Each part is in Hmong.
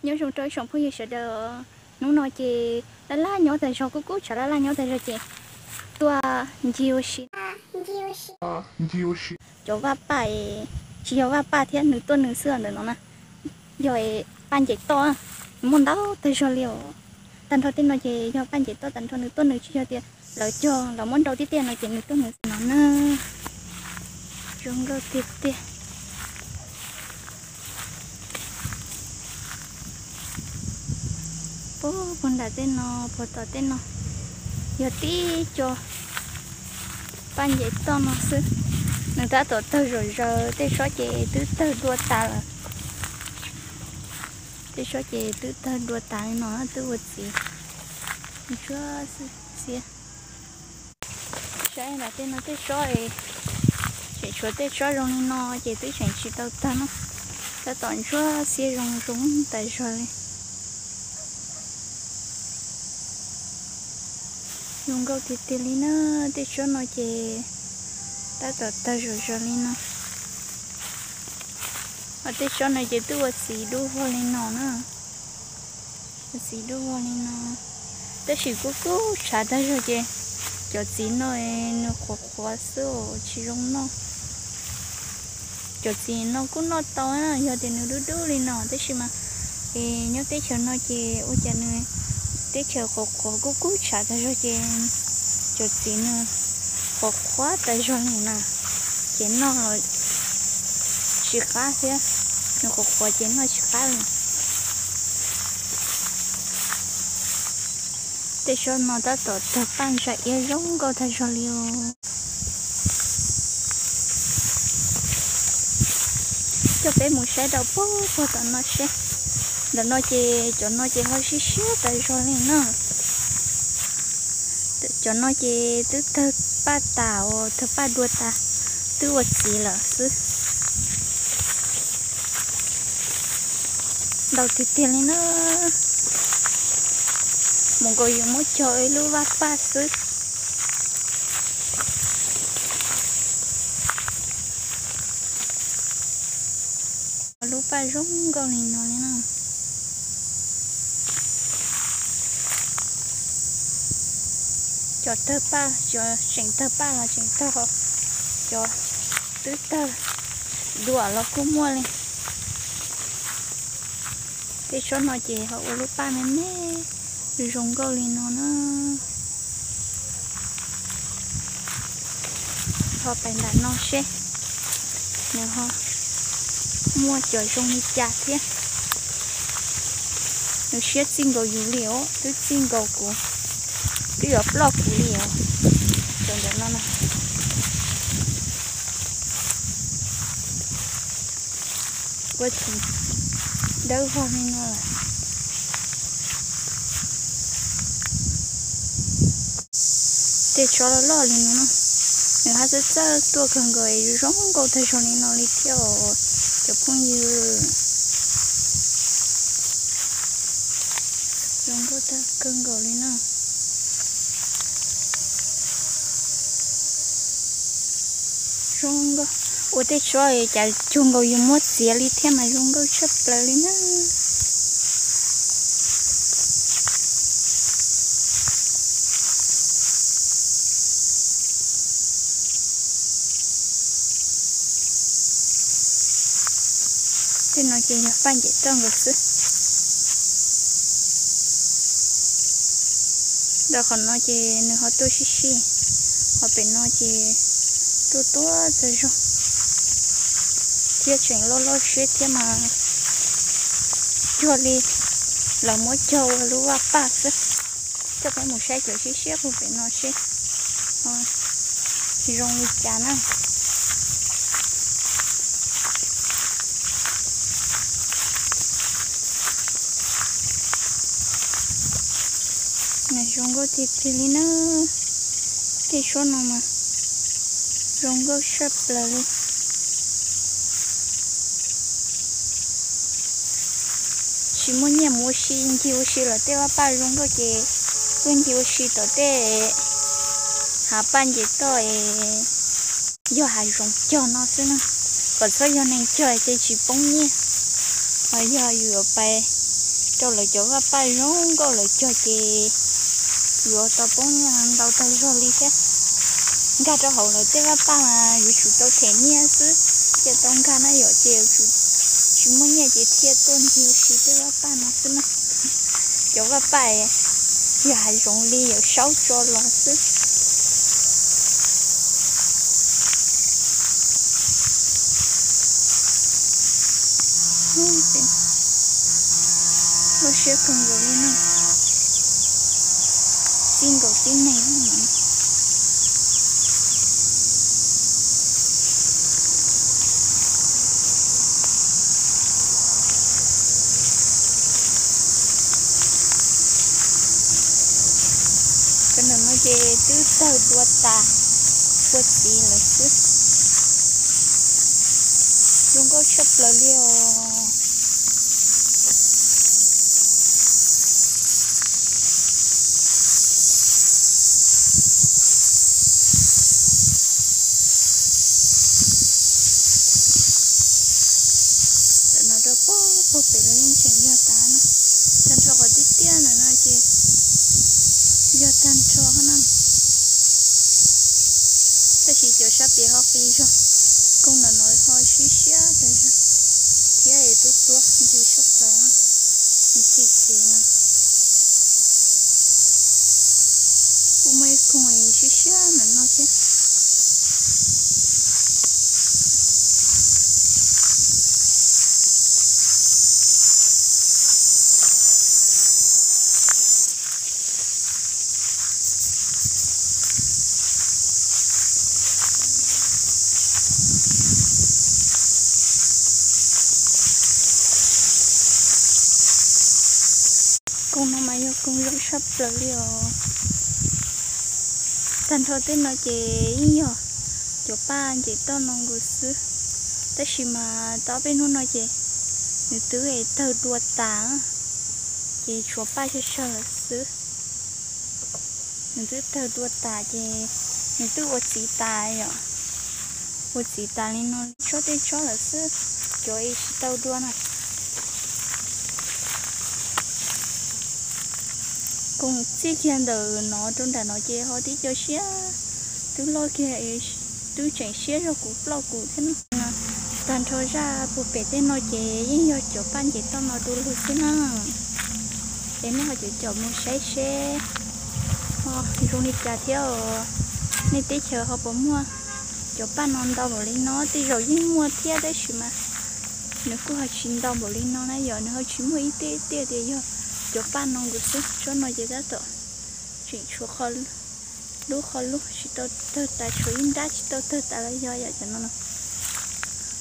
Nyob zoo rau ib tsoom phooj ywg sawv daws, hnub no ces laj laj nyob tas zog, kub kub tshav laj laj nyob tas zog ces tuaj ncig ua si. Cov vaj paj, tsis yog vaj paj thiab, nws tuaj nws xwb ntawm no na. Yog paj ncev toj, muaj ntau tag zog li os. Tag nrho tej no ces yog paj ncev toj tag nrho, nws tuaj nws, tsis yog tias lawv cog lawv muab nrau tiag tiag no ces nws tuaj nws no na. Zoo nkauj tiag tiag. Puag puag nram tej no, puag tom tej no, yog tib co paj ncev toj no xwb. Nws tab tom tawg zom zaws, tej tsob ces twb tawg dua tas lawm. Tej tsob ces twb tawg dua tas li no twb ua txiv. Ntsuab xiab. Saib nram tej no tej tsob, tseem tshuav tej tsob zoo li no ces twb tseem tsis tau tawg na. Tab tom ntsuab xiab zoo zoo tas zog li. Zoo nkauj tiag tiag li na, tej tsob no ces tab tom tawg zom zaws li no. Ho tej tsob no ces twb ua txiv dub vog li no na. Ua txiv dub vog li no. Tab sis kub kub tshav tag zog ces cov txiv no nws qhuav qhuav xwb tsis zoo noj. Cov txiv no kuj noj tau na, yog tias nws dub dub li no, tab sis mas es nyob teb chaws no ces ua cas nws teb chaws qhuav qhuav kub kub tshav tag zog ces cov txiv nws qhuav qhuav tas zog li na, ces noj los tsis qab thiab, nws qhuav qhuav ces noj tsis qab li. Tej tsob no tab tom tawg paj ntsa iab zoo nkauj tag zog li os. Coj peb mus saib rau puag puag tom no seb. Ntawm no ces cov no ces ho siab siab tas zog li na. Cov no ces twb tawg paj tas os, tawg paj dua tas, twb ua txiv lawm xwb. Ntau tiag tiag li na. Mus nkaus yuav muab cog ib lub vaj paj xwb. Lub paj zoo nkauj li no li na. Cov tawg paj, cov tseem tawg paj los tseem tawg, cov twb tawg dua los kuj muaj li. Tej tsob no ces ho ua lub paj me me zoo nkauj li no na. Ho pais nram no seb nws ho muaj cov zoo li cas thiab. Nws siab txij nkaus yus li os, twb txij nkaus kuv, twb yuav ploj kuv li os. Cov ntawm no na. Ua txiv dawb vog li no lawm. Tej tsob loj loj li no na, nws haj txawj txawj tuaj kawg nkaus, zoo nkauj tag zog li no li thiab os cov phooj ywg. Zoo nkauj tag kawg nkaus li na. Zoo nkauj, ua tej tsob cas cuag nkaus yus muab txiav li thiab mas zoo nkauj tshaj plaws li na. Tej no ces yog paj ncev toj nkaus xwb. Rau qhov no ces nws ho tuaj sib sib, ho pem no ces tuaj tuaj txog zog thiab tseem loj loj siab thiab mas cuag li lawv muab cog ua lub vaj paj xwb. Coj peb mus saib cov siab siab puag pem no seb zoo li cas na. Nws zoo nkauj tiag tiag li na. Tej suab no mas zoo nkauj tshaj plaws li. Tsis muaj nyiaj mus ua si, ncig ua si lawm tej vaj paj zoo nkauj ces tuaj ncig ua si tom tej hav paj nce toj es yog hav zoov cog no xwb na, kom txhob yog neeg cog ces tsis poob nyiaj. Ho yog yus yuav pais Rau lawv cov vaj paj zoo nkauj lawv cog ces yuav tau poob nyiaj ntau tag zog li thiab. Nkag rau hauv lawv tej vaj paj mas yuav tsum tau them nyiaj xwb, thiaj tau nkag na yom, ces yuav tsum tsis muaj nyiaj ces thiaj tuaj ncig ua si tej vaj paj no xwb na. Cov vaj paj yog hav zoov li yawm saub tso los xwb. Loj siab kawg nkaus li no, txij nkaus tib neeg. Cov ntawm no ces twb tawg dua tas, ua txiv lawm xwb. Zoo nkauj tshaj plaws li os. Ntawm no rau puag pem los yeej tseem yog tas na. Tag nrho qhov tiaj tiaj ntawm no ces yog tag nrho na. Tab sis cov sab pem ho qis zog, koog ntawm no ho siab siab tas zog thiab es tuab tuab ntxim sab plaws na, ntxim ntxim na. Kuj muaj ib koog siab siab ntawm no thiab. Koog no mas yog koog zoo tshaj plaws li os. Tag nrho tej no ces yeej yog cov paj nce toj no nkaus xwb, tab sis mas tau peb hnub no ces nws twb tawg dua tas, ces tshuav paj sawg sawg lawm xwb. Nws twb tawg dua tas ces nws twb ua txiv tas yom, ua txiv tas li no tsob tej tsob lawm xwb, cov tsis tau dua na. Koog txij kiag ntawm no rau nram no ces ho tib co siab, twb loj kiag, twb tseem siab zog kuv ploj kuv thiab no. Tag nrho zaj puag pem tej no ces yeej yog cov paj nce toj no du lug xwb na. Es nej ho caum caum mus saib seb ho zoo li cas thiab os. Nej teb chaws ho puas muaj cov paj no ntau npaum li no? Tej zaum yeej muaj thiab tab sis mas nws kuj ho tsis ntau npaum li no na yom, nws ho tsis muaj ib teb tiaj tias yog cov paj no nkaus xwb. Tsob no ces tab tom tseem tshuav qhov lub qhov lub tsis tau tawg tas, tshuav ib nrab tsis tau tawg tas los yog yom, cov no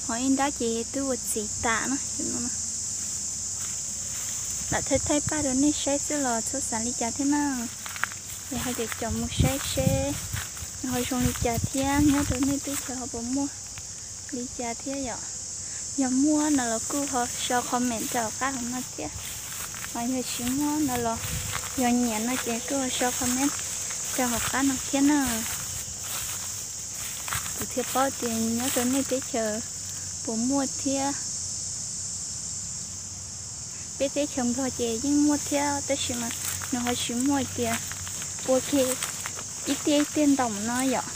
ho ib nrab ces twb ua txiv tas na. Lam thaij thaij paj rau nej saib xwb los txhob xav li cas thiab na. Es ho caum caum mus saib seb nws ho zoo li cas thiab nyob rau nej teb chaws ho puas muaj li cas thiab yom. Yog muaj no los kuj ho sau comment rau hauv qab hauv no thiab. Ho yog tsis muaj no los yog nyiam no ces kuj ho sau comment rau hauv qab no thiab na. Kuv thiaj paub tias nyob rau nej teb chaws puas muaj thiab. Peb teb chaws Nplog ces yeej muaj thiab tab sis mas nws ho tsis muaj tias ua ke ib tiaj ib tiaj ntau no yom.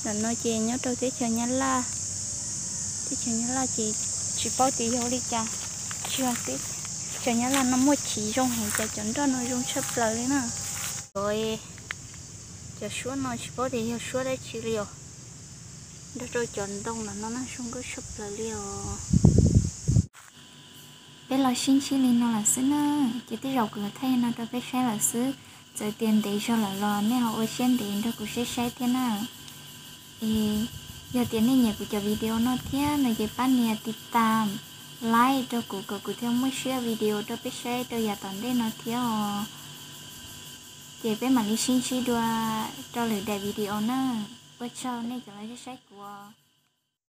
Ntawm no ces nyob rau teb chaws Nyab Laj, teb chaws Nyab Laj ces tsis paub tias yog ua li cas, tsis yog teb chaws Nyab Laj no muaj chiv zoo heev ces cov nroj no zoo tshaj plaws li na. Cov, cov suab no tsis paub tias yog suab dab tsi li os, nrog rau cov ntoo ntawm no na zoo nkauj tshaj plaws li os. Peb los sib ntsib li no lawm xwb na, ces tej zaum kuv yuav thaij no rau peb saib lawm xwb, txawm tias ntev zog lawm los nej ho ua siab ntev nrog kuv saib saib thiab na. Es yog tias nej nyiam kuv cov video no thiab no ces pab nias tiv tam, like rau kuv kom kuv thiaj muaj siab video rau peb saib rau yav tom ntej no thiab os. Ces peb mam li sib ntsib dua rau lwm daim video na. Ua tsaug nej cov los saib saib kuv.